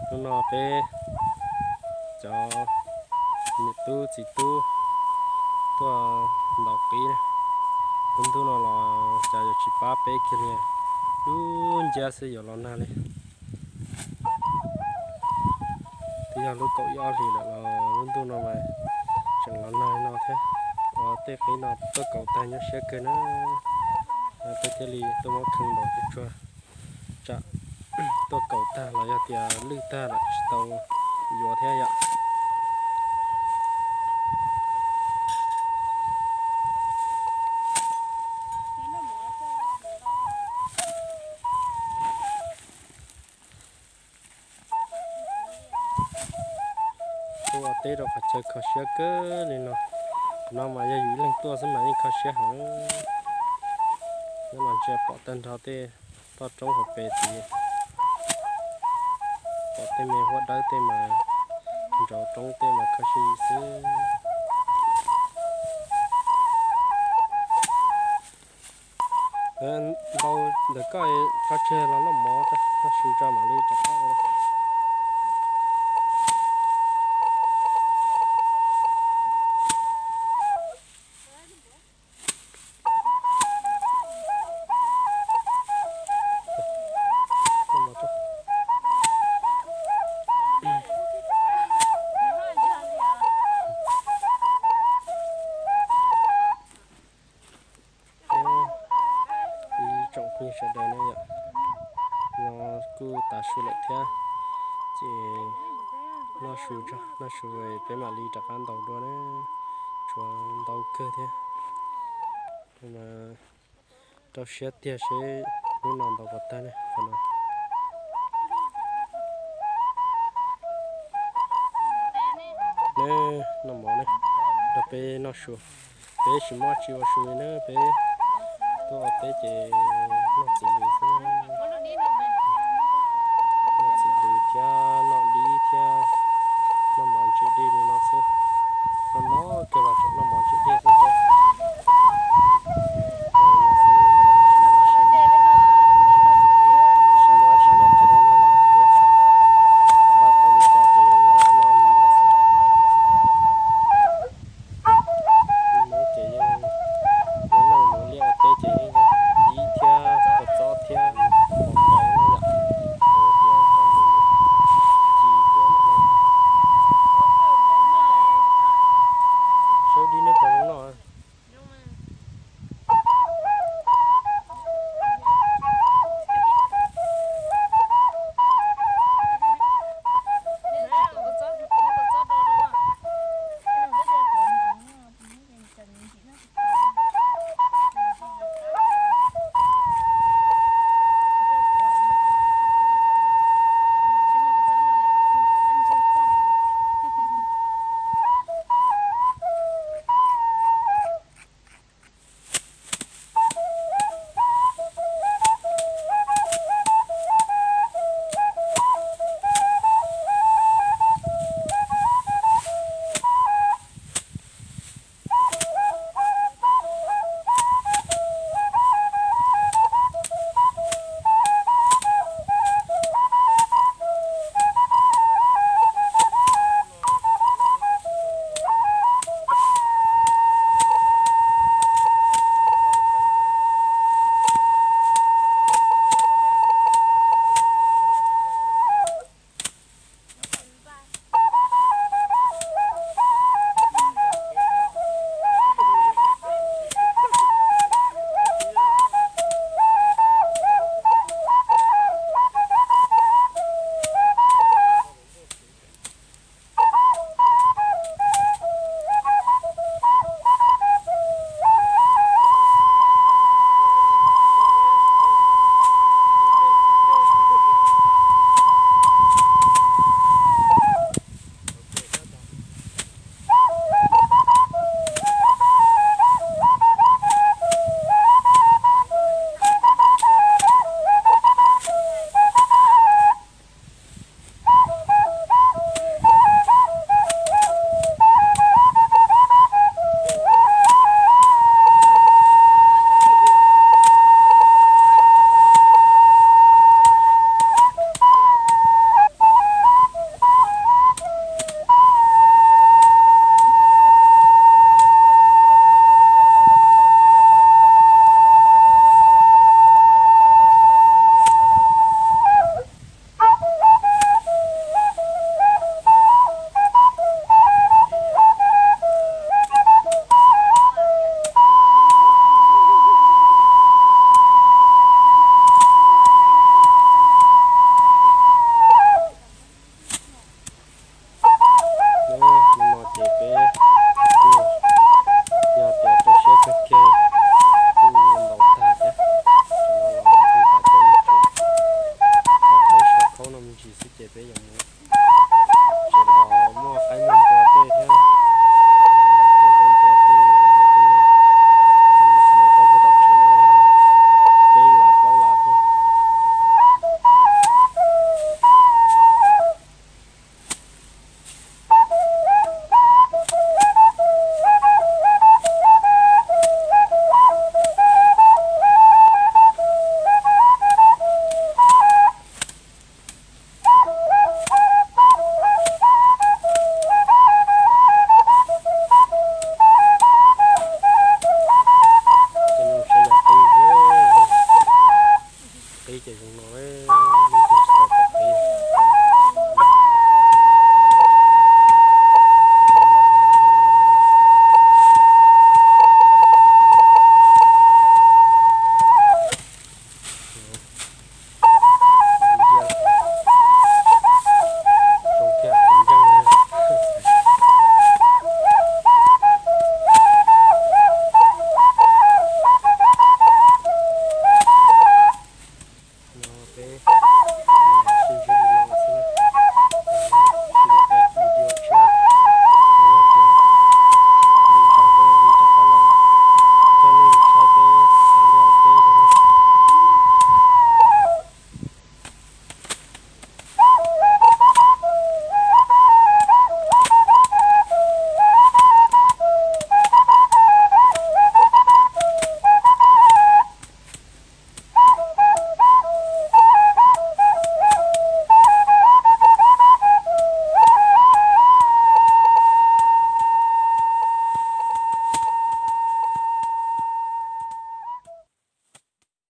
Hnub no peb cov niam tub txiv tub tuaj ntaus qib, lub ntuj no los cas yuav tsis pab peb kiag li, dub nciab xwb yuav los nag li. Twb yog lub kaum ib ob hlis lawm los lub ntuj no mas tseem los nag no thiab. Ua tej qib no tuaj kaus tag nyuaj siab kawg na, peb thiaj li tuaj muab khee ntaus tsuag tsuag tsam tuaj kaus tag los yog tias lwj tag lawm tsis tau yuav thiab yom. Tuaj ua teb rau qhov chaw kho siab kawg li no. Qhov no mas yog yus ib leeg tuaj xwb mas yeej kho siab heev. Nyob los ntsia pom tag nrho tej toj roob hauv pes tid, pom tej me huab dawb tej mas nraud roob tej mas kho siab yus xwb. Ntau ntawm koj, koj tseg los noj mov, noj su tso mam li rov qab. Ib tsoom phooj ywg sawv daws na yom, no kuj tav su lawm thiab, ces noj su tso, noj su peb mam li rov qab ntaus dua na, tshuav ntau kawg thiab. Rau siab tiag seb hnub no ntaus puas tag ne qhov no. Neb noj mov ne, rau peb noj su, peb tsis muaj tsi ua su li na, peb tuaj ua teb ces noj txiv lws xwb, noj txiv lws thiab noj dib thiab noj mov ntse dej li no xwb. Noj no kawg los tseem noj mov ntse dej.